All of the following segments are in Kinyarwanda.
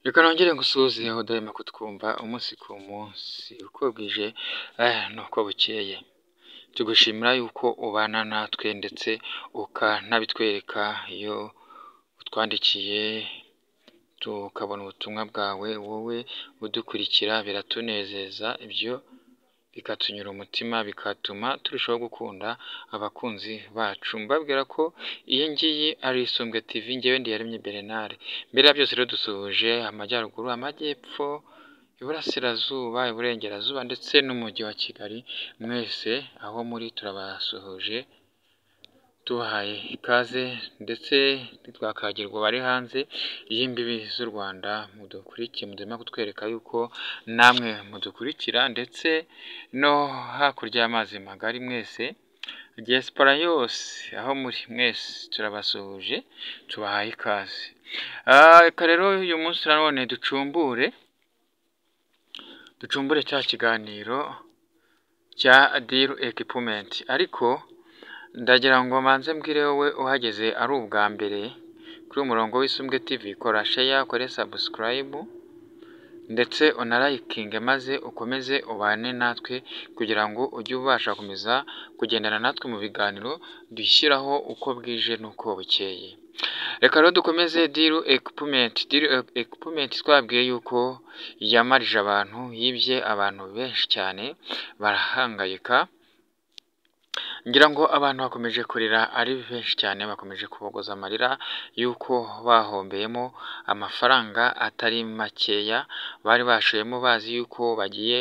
Reka nongere ngusuhuze udahwema kutwumva umunsi ku munsi, uko bwije n'uko bukeye. Tugushimira yuko ubana natwe ndetse ukanabitwereka iyo utwandikiye tukabona ubutumwa bwawe, wowe udukurikira biratunezeza, ibyo bikatunyura umutima bigatuma turushaho gukunda abakunzi bacu. Mbabwira ko iyi ngiyi ari Isumbwe TV, njyewe Ndiyaremye Bernard. Mbere ya byose rero dusuhuje Amajyaruguru, Amajyepfo, Iburasirazuba, Iburengerazuba ndetse n'Umujyi wa Kigali, mwese aho muri turabasuhuje tubahaye ikaze ndetse ntitwakagirwa abari hanze y'imbibi z'u Rwanda mudukurikiye, mudahwema kutwereka yuko namwe mudukurikira ndetse no hakurya y'amazi magari mwese, diaspora yose aho muri mwese turabasuhuje tubahaye ikaze. Reka rero uyu munsi nanone ducumbure cya kiganiro cya Deal Equipment, ariko ndagira ngo manze mbwire wowe uhageze ari ubwa mbere kuri uyu murongo w'Isumbwe TV, kora share, ukore subscribe ndetse unarayikinge maze ukomeze ubane natwe kugira ngo ujye ubasha gukomeza kugendana natwe mu biganiro dushyiraho uko bwije n'uko bukeye. Reka rero dukomeze Deal Equipment. Deal Equipment twabwiye yuko yamarije abantu, yibye abantu benshi cyane barahangayika. Ngira ngo abantu bakomeje kurira ari benshi cyane, bakomeje kubogoza amarira y'uko bahombeyemo amafaranga atari makeya, bari bashoyemo bazi yuko bagiye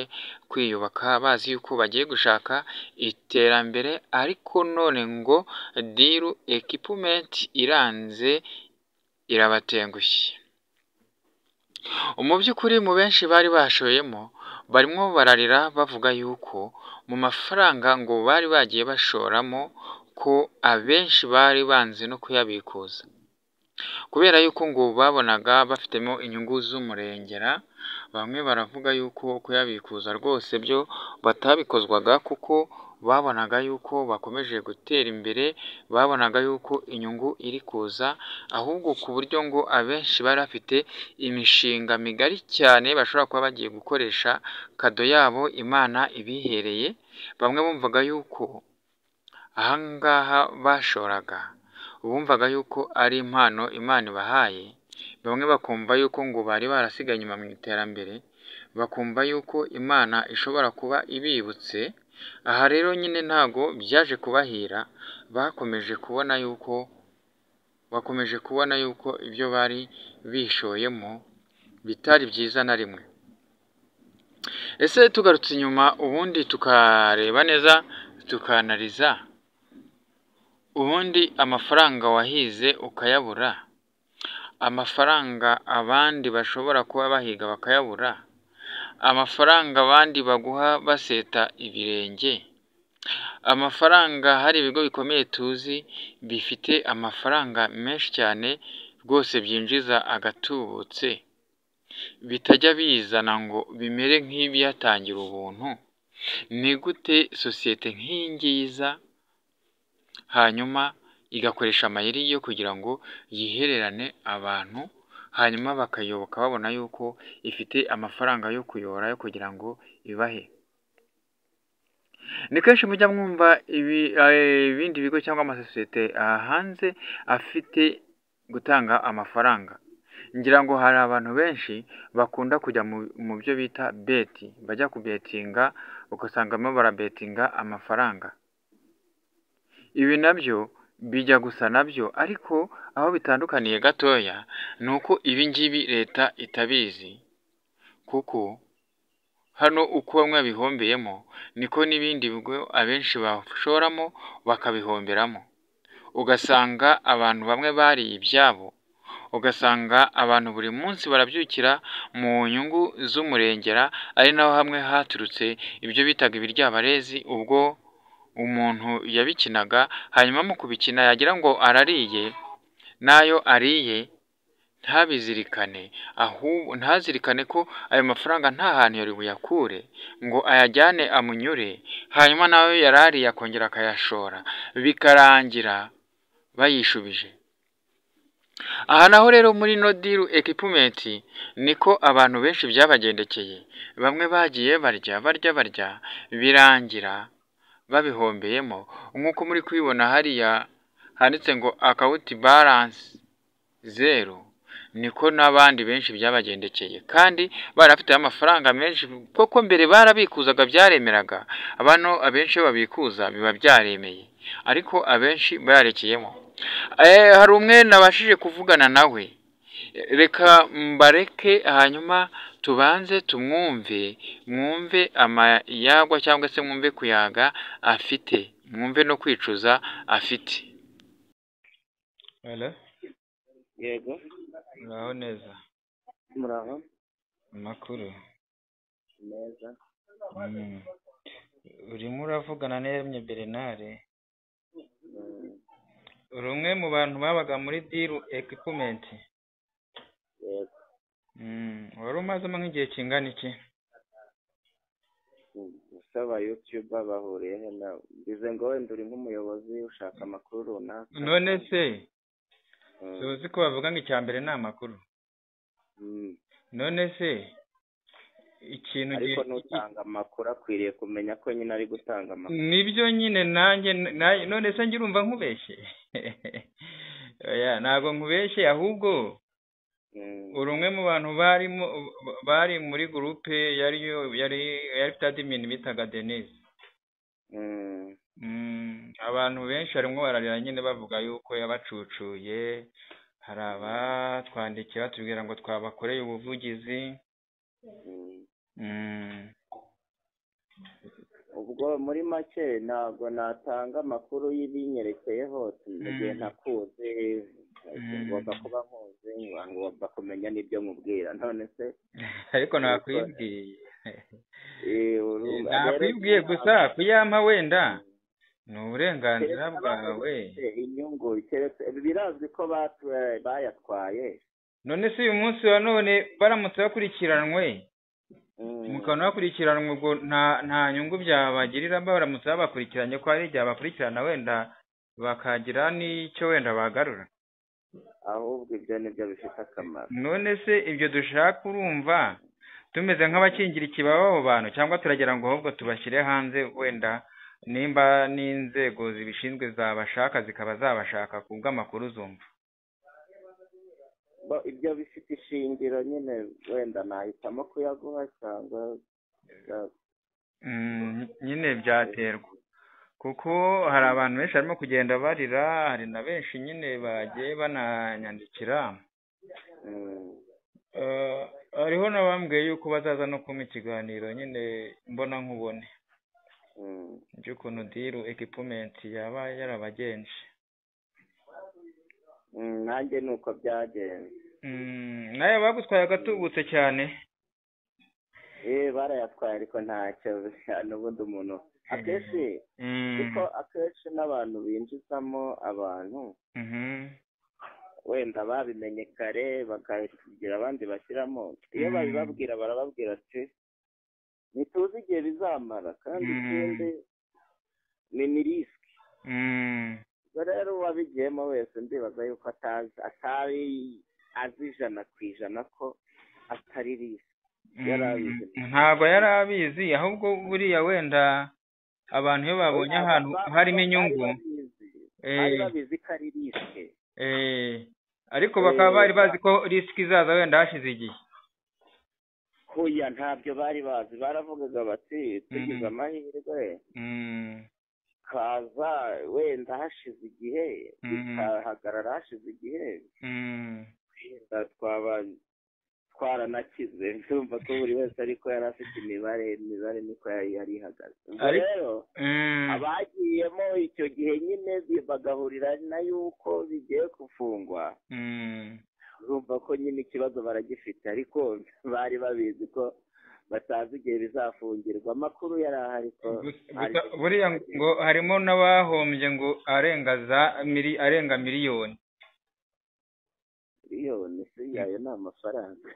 kwiyubaka, bazi yuko bagiye gushaka iterambere, ariko none ngo Deal Equipment iranze irabatengushye. Mu by'ukuri mu benshi bari bashoyemo barimo bararira bavuga yuko mu mafaranga ngo bari bagiye bashoramo ko abenshi bari banze no kuyabikuza, kubera yuko ngo babonaga bafitemo inyungu z'umurengera, bamwe baravuga yuko kuyabikuza rwose byo batabikozwaga kuko babonaga yuko bakomeje gutera imbere, babonaga yuko inyungu iri kuza, ahubwo ku buryo ngo abenshi bari bafite imishinga migari cyane bashobora kuba bagiye gukoresha kado yabo Imana ibihereye, bamwe bumvaga yuko aha ngaha bashoraga, bumvaga yuko ari impano Imana ibahaye, bamwe bakumva yuko ngo bari barasigaye inyuma mu iterambere, bakumva yuko Imana ishobora kuba ibibutse. Aha rero nyine ntago byaje kubahira, bakomeje kubona yuko ibyo bari bishoyemo bitari byiza na rimwe. Ese tugarutse inyuma ubundi tukareba neza tukanariza, ubundi amafaranga wahize ukayabura, amafaranga abandi bashobora kuba bahiga bakayabura, amafaranga abandi baguha baseta ibirenge, amafaranga hari ibigo bikomeye tuzi bifite amafaranga menshi cyane rwose byinjiza agatubutse, bitajya bizana ngo bimere nk'ibiyatangira ubuntu, ni gute sosiyete nk'iyi ngiyi iza hanyuma igakoresha amayeri yo kugira ngo yihererane abantu, hanyuma bakayoboka babona yuko ifite amafaranga yo kuyora yo kugira ngo ibahe. Ni kenshi mujya mwumva ibindi bigo cyangwa amasosiyete hanze afite gutanga amafaranga. Ngira ngo hari abantu benshi bakunda kujya mu byo bita beti, bajya kubetinga ugasanga barimo barabetinga amafaranga. Ibi nabyo bijya gusa nabyo, ariko aho bitandukaniye gatoya ni uko ibi ngibi leta itabizi, kuko hano uko bamwe babihombeyemo niko n'ibindi bigo abenshi bashoramo bakabihomberamo, ugasanga abantu bamwe bariye ibyabo, ugasanga abantu buri munsi barabyukira mu nyungu z'umurengera, ari naho hamwe haturutse ibyo bitaga ibiryabarezi, ubwo umuntu yabikinaga hanyuma mu kubikina yagira ngo arariye, n'ayo ariye ntabizirikane, ahubwo ntazirikane ko ayo mafaranga nta hantu yari buyakure ngo ayajyane amunyure, hanyuma nawe yari ariye akongera akayashora, bikarangira bayishubije. Aha naho rero muri no Deal Equipment niko abantu benshi byabagendekeye, bamwe bagiye barya barya barya birangira babihombeyemo, nk'uko muri kubibona hariya handitse ngo account balance zero, niko n'abandi benshi byabagendekeye kandi barafite amafaranga menshi, koko mbere barabikuzaga byaremeraga, bano abenshi iyo babikuza biba byaremeye, ariko abenshi bayarekeyemo. Hari umwe nabashije kuvugana nawe, reka mbareke hanyuma tubanze tumwumve, mwumve amayagwa cyangwa se mwumve kuyaga afite, mwumve no kwicuza afite. Hello? Yego. Muraho neza. Muraho. Amakuru? Meza. Urimo uravugana na Bernard. Uri umwe mu bantu babaga muri Deal Equipment. Yego. Wari umazemo nk'igihe kingana iki? Usaba YouTube bahuriye he nawe? Mbize ngo wenda uri nk'umuyobozi ushaka amakuru runaka. None se uzi ko bavuga ngo icya mbere ni amakuru? None se ikintu ariko n'utanga amakuru akwiriye kumenya ko nyine ari gutanga amakuru. Nibyo nyine nanjye, none se njye urumva nkubeshye? Oya, ntabwo nkubeshye, ahubwo uri umwe mu bantu bari muri groupe yari ifite admin bitaga Denise. Abantu benshi harimo bararira nyine bavuga yuko yabacucuye, hari abatwandikiye batubwira ngo twabakoreye ubuvugizi. Ubwo muri make ntabwo natanga amakuru y'ibinyerekeyeho mu gihe ntakuzi, ngomba kuba nkuzi, ngomba kumenya n'ibyo nkubwira. None se ariko nakwibwiye, nakwibwiye gusa kuyampa wenda ni uburenganzira bwawe. Inyungu birazwi ko bayatwaye. None se uyu munsi wa none baramutse bakurikiranwe, mukabona bakurikiranwe, ubwo nta nyungu byabagirira baramutse babakurikiranye, ko hari igihe bakurikirana wenda bakagira n'icyo wenda bagarura? Ahubwo ibyo nibyo bifite akamaro. None se ibyo dushaka urumva tumeze nk'abakingira ikibaba abo bantu, cyangwa turagira ngo ahubwo tubashyire hanze, wenda nimba n'inzego zibishinzwe zabashaka zikaba zabashaka ku bw'amakuru zumva? Ibyo bifite ishingiro nyine, wenda nahitamo kuyaguha cyangwa nyine byaterwa, kuko hari abantu benshi barimo kugenda barira, hari na benshi nyine bagiye bananyandikira. Hariho n'abambwiye yuko bazaza no kumpa ikiganiro nyine mbona nkubone by'ukuntu Deal Equipment yaba yarabagenje. Nanjye nuko byagenze. Nawe bagutwaye agatubutse cyane. Barayatwaye ariko ntacyo, n'ubundi umuntu akenshi kuko akenshi n'abantu binjizamo abantu wenda babimenye kare bakagira abandi bashyiramo, iyo babibabwira barababwira ati ntituzi igihe bizamara, kandi ikindi ni risiki. Rero uwabigiyemo wese ndibaza yuko atari azi 100% ko atari risiki. Ntabwo yari abizi, ahubwo buriya wenda abantu iyo babonye ahantu harimo inyungu bari babizi ko ari risiki, ariko bakaba bari bazi ko risiki izaza wenda hashize igihe. Hoya ntabyo bari bazi, baravugaga bati tugize amahirwe kaza wenda hashize igihe, bikahagarara hashize igihe, wenda twaba twaranakize. Ndumva ko buri wese ariko yari afite imibare niko yari ihagaze. Rero abagiyemo icyo gihe nyine bagahurira na yuko bigiye gufungwa, urumva ko nyine ikibazo baragifite, ariko bari babizi ko batazi igihe bizafungirwa. Amakuru yari ahari ko buriya ngo harimo n'abahombye ngo arenga miliyoni. Miliyoni se yayo ni amafaranga?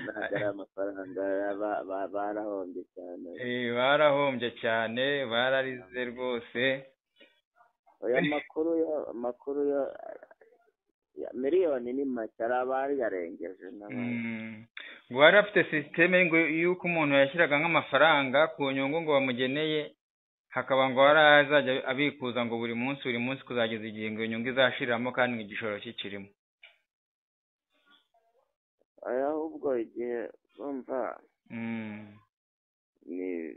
Ntabwo ari amafaranga, barahombye cyane. Barahombye cyane, bararize rwose. Oya amakuru yo Miliyoni ni make, hari abayarengeje n'abandi. Ngo bari bafite sisiteme ngo y'uko umuntu yashyiraga nk'amafaranga ku nyungu ngo bamugeneye, hakaba ngo hari azajya abikuza ngo buri munsi buri munsi kuzageza igihe ngo inyungu izashiriramo kandi ngo igishoro kikirimo. Ahubwo igihe bumva ni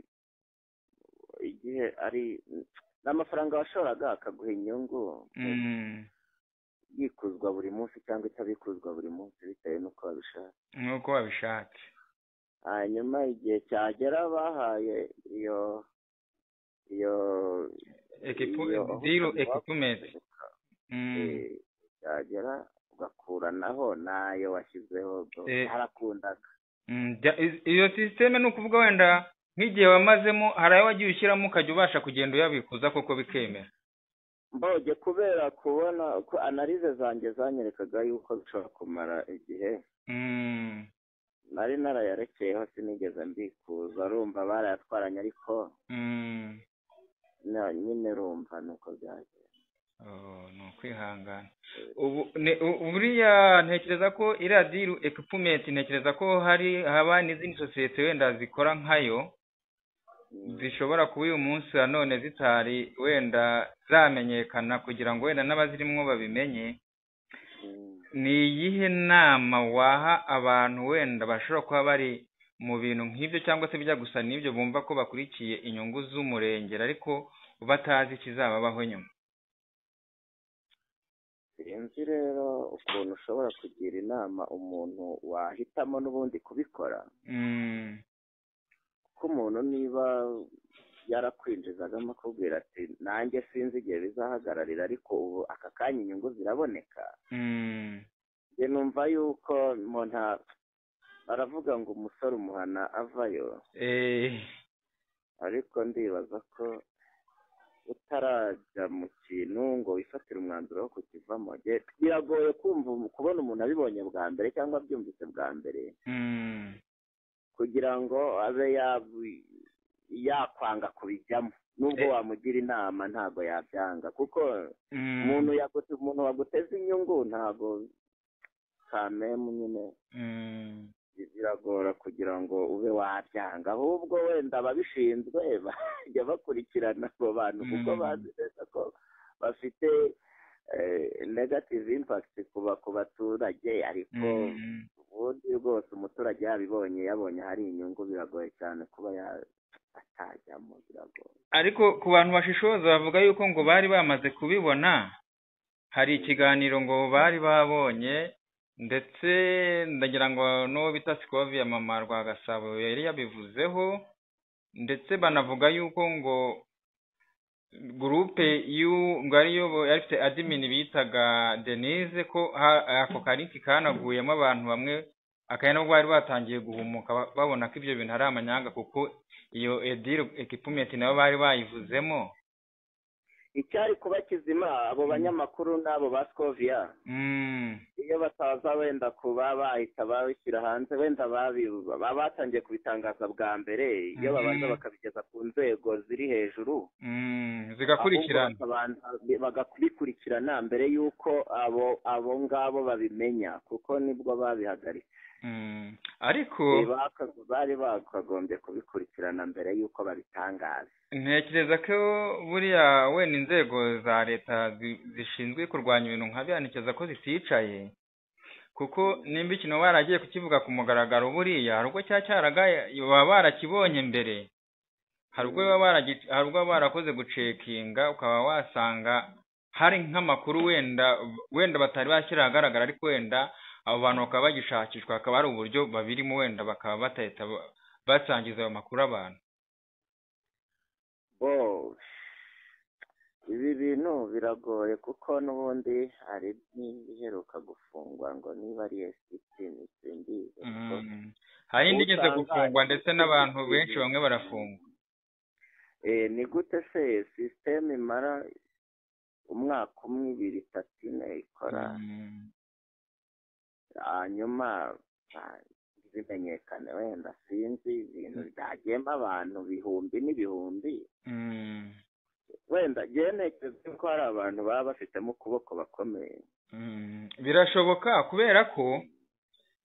igihe ari n'amafaranga washoraga akaguha inyungu yikuzwa buri munsi cyangwa itabikuzwa buri munsi bitewe n'uko babishaka. N'uko babishatse. Hanyuma igihe cyagera bahaye iyo deal equipment cyagera ugakuranaho nayo washyizeho harakundaga. Iyo sisiteme ni ukuvuga wenda nk'igihe wamazemo hari ayo wagiye ushyiramo ukajya ubasha kugenda uyabikuza koko bikemera. Mboge kubera kubona ko analize zanjye zanyerekaga yuko bishobora kumara igihe nari narayarekeyeho sinigeze mbikuza, urumva barayatwaranye ariko nyine urumva nuko byagenze. Ni ukwihangana. Buriya ntekereza ko iriya deal equipment, ntekereza ko hari haba n'izindi sosiyete wenda zikora nkayo zishobora kuba uyu munsi wa none zitari wenda zamenyekana kugira ngo wenda n'abazirimo babimenye. Ni iyihe nama waha abantu wenda bashobora kuba bari mu bintu nk'ibyo cyangwa se bijya gusa n'ibyo bumva ko bakurikiye inyungu z'umurengera ariko batazi ikizababaho nyuma? Sinzi rero ukuntu ushobora kugira inama umuntu wahitamo n'ubundi kubikora, kuko umuntu niba yarakwinjizagamo akubwira ati nanjye sinzi igihe bizahagararira ariko ubu aka kanya inyungu ziraboneka, njye numva yuko umuntu baravuga ngo umusore umuhana avayo, ariko ndibaza ko utarajya mu kintu ngo wifatire umwanzuro wo kukivamo biragoye kumva kubona umuntu abibonye bwa mbere cyangwa abyumvise bwa mbere kugira ngo abe yakwanga kubijyamo, nubwo wamugira inama ntabwo yabyanga, kuko umuntu waguteza inyungu ntabwo kamemu nyine biragora kugira ngo ube wabyanga, ahubwo wenda ababishinzwe bajya bakurikirana abo bantu kuko bazi neza ko bafite negative impact ku baturage, ariko ubundi rwose umuturage yabibonye yabonye hari inyungu biragoye cyane kuba atajyamo, biragoye. Ariko ku bantu bashishoza bavuga yuko ngo bari bamaze kubibona, hari ikiganiro ngo bari babonye, ndetse ndagira ngo n'uwo bita Sikovia mama Rwagasabo yari yabivuzeho, ndetse banavuga yuko ngo gurupe ngo ariyo yari ifite admin bitaga Denise, ko ako karinki kanaguyemo abantu bamwe akaba nubwo bari batangiye guhumuka babona ko ibyo bintu ari amanyanga, kuko iyo deal equipment nabo bari bayivuzemo. Icyari kuba kizima abo banyamakuru n'abo ba Sikovia iyo bataza wenda kuba bahita babishyira hanze, wenda batangiye kubitangaza bwa mbere, iyo babanza bakabigeza ku nzego ziri hejuru zigakurikirana, bagakurikirana mbere y'uko abo ngabo babimenya, kuko nibwo babihagaritse. Ariko bari bakagombye kubikurikirana mbere y'uko babitangaza. Ntekereza ko buriya wenda inzego za leta zishinzwe kurwanya ibintu nka biriya ntekereza ko ziticaye, kuko nimba ikintu baragiye kukivuga ku mugaragaro buriya hari ubwo cyaragaye baba barakibonye mbere, hari ubwo baba barakoze gucekinga ukaba wasanga hari nk'amakuru wenda batari bashyira ahagaragara, ariko wenda abo bantu bakaba bagishakishwa, hakaba hari uburyo babirimo wenda bakaba batahita basangiza ayo makuru abantu. Ibi bintu biragoye kuko n'ubundi hari n'ibiheruka gufungwa ngo niba ari SCP simbizi. Hari indi igeze gufungwa ndetse n'abantu benshi bamwe barafungwa. Ni gute se system imara umwaka umwe, ibiri, itatu, ine ikora hanyuma bimenyekane wenda sinzi ibintu byagiyemo abantu bihumbi n'ibihumbi. Wenda ntekereza ko hari abantu baba bafitemo ukuboko bakomeye. Birashoboka kubera ko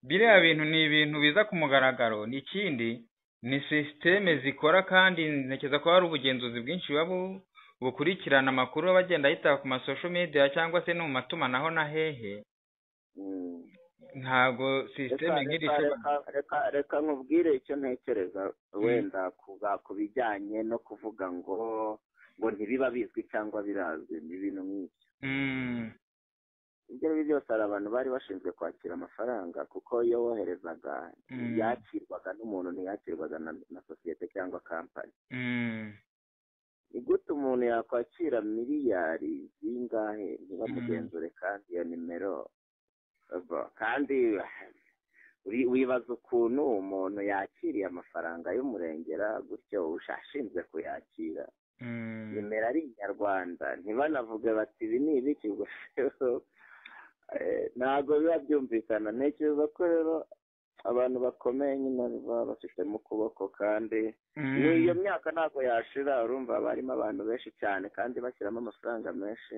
biriya bintu ni ibintu biza ku mugaragaro. Ni ikindi ni sisiteme zikora, kandi ntekereza ko hari ubugenzuzi bwinshi buba bukurikirana amakuru aba agenda ahita ku ma social media cyangwa se no mu matumanaho na hehe. Ntabwo sisiteme nk'iri ishobora. Reka nkubwire icyo ntekereza wenda ku bijyanye no kuvuga ngo ntibiba bizwi cyangwa birazwi, ni ibintu nk'ibyo. Ibyo ari byo byose hari abantu bari bashinzwe kwakira amafaranga, kuko iyo woherezaga yakirwaga n'umuntu, ntiyakirwaga na sosiyete cyangwa kampani. Ni gute umuntu yakwakira miliyari zingahe ntibamugenzure kandi iyo nimero? Kandi wibaza ukuntu umuntu yakiriye amafaranga y'umurengera gutyo ushinzwe kuyakira nimero ari inyarwanda, ntibanavuge bati ibi ni ibiki gusa. Ntabwo biba byumvikana. Ntekereza ko rero abantu bakomeye nyine baba bafitemo ukuboko, kandi n'iyo myaka ntabwo yashira. Urumva haba harimo abantu benshi cyane kandi bashyiramo amafaranga menshi.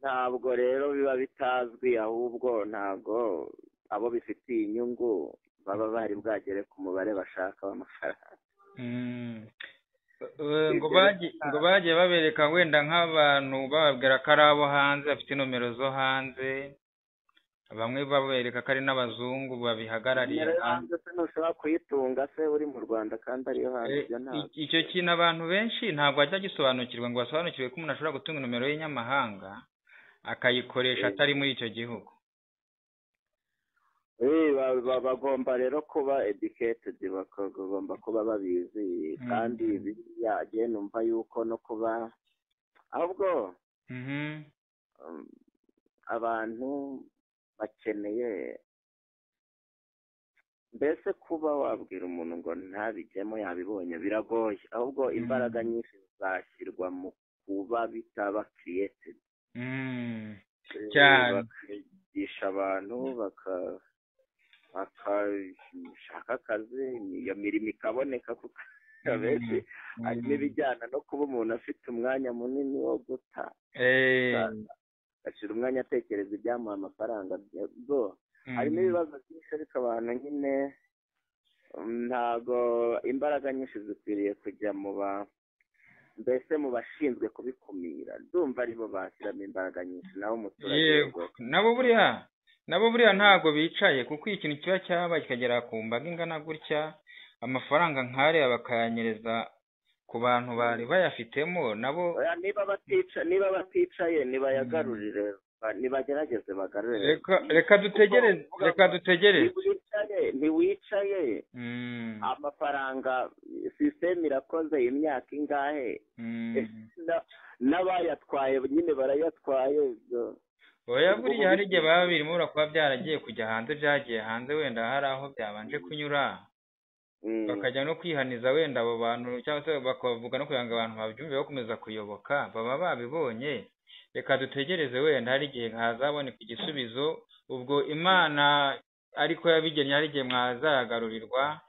Ntabwo rero biba bitazwi, ahubwo ntabwo abo bifitiye inyungu baba bari bwagere ku mubare bashaka w'amafaranga. Ngo bagiye babereka wenda nk'abantu bababwira ko ari abo hanze bafite nomero zo hanze, bamwe babereka ko ari n'abazungu babihagarariye. Hanze se ntushobora kuyitunga se uri mu Rwanda kandi ariyo hanze? Icyo kintu abantu benshi ntabwo bajya gisobanukirwa, ngo basobanukirwe ko umuntu ashobora gutunga nomero y'inyamahanga akayikoresha atari muri icyo gihugu. Bagomba rero kuba educated, bagomba kuba babizi, kandi biriya numva yuko no kuba ahubwo abantu bakeneye mbese kuba wabwira umuntu ngo ntabijyemo yabibonye biragoye, ahubwo imbaraga nyinshi zashyirwa mu kuba bitaba created. Cyane bakigisha abantu bakashaka akazi, iyo mirimo ikaboneka, kuko abenshi harimo ibijyana no kuba umuntu afite umwanya munini wo guta, agashyira umwanya atekereza ibyamuha amafaranga. Harimo ibibazo byinshi, ariko abantu nyine ntabwo imbaraga nyinshi zikwiriye kujya mu mbese mu bashinzwe kubikumira. Ndumva aribo bashyiramo imbaraga nyinshi, naho umuturage. Yego, nabo buriya ntabwo bicaye, kuko ikintu kiba cyaba kikagera ku mbaga ingana gutya, amafaranga nk'ariya bakayanyereza ku bantu bari bayafitemo, nabo niba baticaye nibayagarurire, nibagerageze bagarurire. Reka dutegereze, reka dutegereze. Ntiwicaye, amafaranga sisiteme irakoze imyaka ingahe, n'abayatwaye nyine barayatwaye. Oya, buriya hari igihe baba birimo kuba byaragiye kujya hanze, byagiye hanze wenda hari aho byabanje kunyura, bakajya no kwihaniza wenda abo bantu, cyangwa se bakavuga no kugira ngo abantu babyumve bakomeza kuyoboka, baba babibonye. Reka dutegereze wenda hari igihe hazaboneka igisubizo, ubwo Imana ariko yabigennye hari igihe mwazagarurirwa,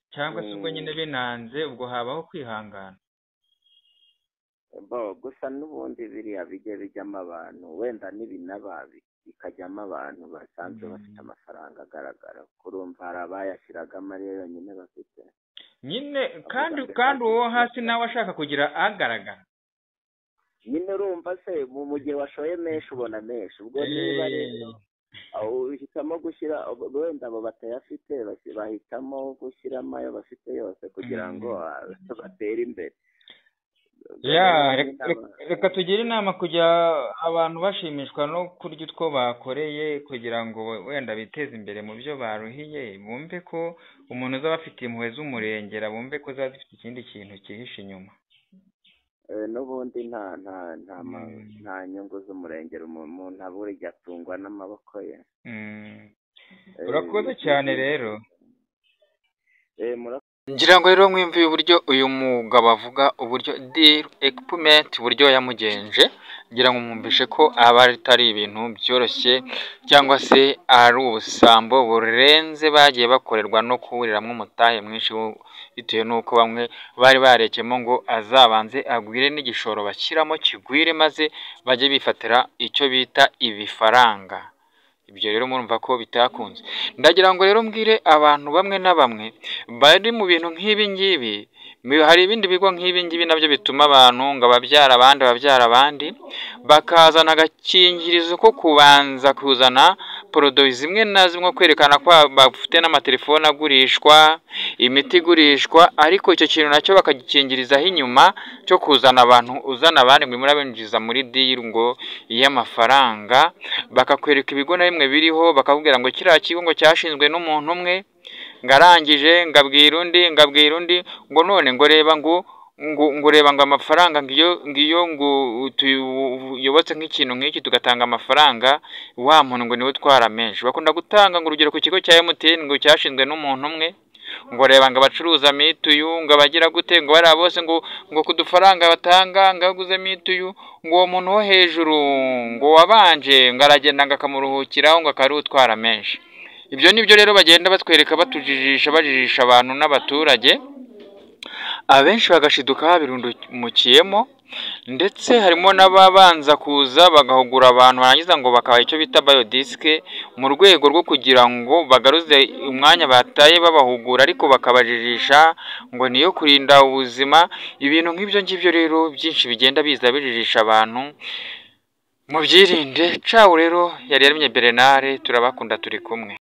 cyangwa se ubwo nyine binanze, ubwo habaho kwihangana. Gusa n'ubundi biriya bijye bijyamo abantu, wenda n'ibinaba bikajyamo abantu basanzwe bafite amafaranga agaragara, kurumva hari abayashyiragamo ariyo yonyine bafite nyine, kandi uwo hasi nawe ashaka kugira agaragara nyine. Urumva se mu gihe washoye menshi ubona menshi, ubwo niba rero uhitamo gushyira wenda abo batayafite bahitamo gushyiramo ayo bafite yose kugira ngo batere imbere. Reka tugire inama kujya abantu bashimishwa no kurya utwo bakoreye, kugira ngo wenda biteze imbere mu byo baruhiye, bumve ko umuntu uzaba afite impuhwe z'umurengera, bumve ko ziba zifite ikindi kintu cyihishe inyuma. N'ubundi nta nyungu z'umurengera, umuntu abura igihe atungwa n'amaboko ye. Urakoze cyane rero. Ngira ngo rero mwumviye uburyo uyu mugabo avuga, uburyo Deal Equipment uburyo yamugenje. Ngira ngo mwumvishe ko aba atari ibintu byoroshye, cyangwa se ari ubusambo burenze bagiye bakorerwa no kuburiramo umutahe mwinshi, bitewe n'uko bamwe bari barekeyemo ngo azabanze agwire n'igishoro bashyiramo kigwire, maze bajye bifatira icyo bita ibifaranga. Ibyo rero murumva ko bitakunze. Ndagira ngo rero mbwire abantu bamwe na bamwe bari mu bintu nk'ibi ngibi, hari ibindi bigo nk'ibi ngibi nabyo bituma abantu ngo ababyara abandi ababyara abandi, bakazana agakingirizo ko kubanza kuzana produit zimwe na zimwe, kwerekana ko bafite n'amatelefone agurishwa, imiti igurishwa, ariko icyo kintu nacyo bakagikingirizaho inyuma cyo kuzana abantu, uzana abandi ngo murabinjiza muri deal ngo y'amafaranga, bakakwereka ibigo na bimwe biriho, bakakubwira ngo kiriya kigo ngo cyashinzwe n'umuntu umwe, ngo arangije ngabwira undi, ngabwira undi, ngo none ngo reba ngo ngo reba ngo amafaranga ngiyo ngo tuyobotse nk'ikintu nk'iki tugatanga amafaranga, wa muntu ngo niwe utwara menshi. Bakunda gutanga ngo urugero ku kigo cya MTN ngo cyashinzwe n'umuntu umwe, ngo reba ngo abacuruza mituyu, ngo abagira gute, ngo bariya bose ngo ku dufaranga batanga ngo aguze mituyu, ngo uwo muntu wo hejuru ngo wabanje ngo aragenda ngo akamuruhukiraho ngo akaba ariwe utwara menshi. Ibyo nibyo rero bagenda batwereka, batujijisha, bajijisha abantu n'abaturage, abenshi bagashiduka babirundumukiyemo, ndetse harimo n'ababanza kuza bagahugura abantu, barangiza ngo bakabaha icyo bita bayodisike, mu rwego rwo kugira ngo bagaruze umwanya bataye babahugura, ariko bakabajijisha ngo niyo kurinda ubuzima. Ibintu nk'ibyo ngibyo rero byinshi bigenda biza bijijisha abantu, mubyirinde. Cawu rero yari yaremye Bernard, turabakunda, turi kumwe.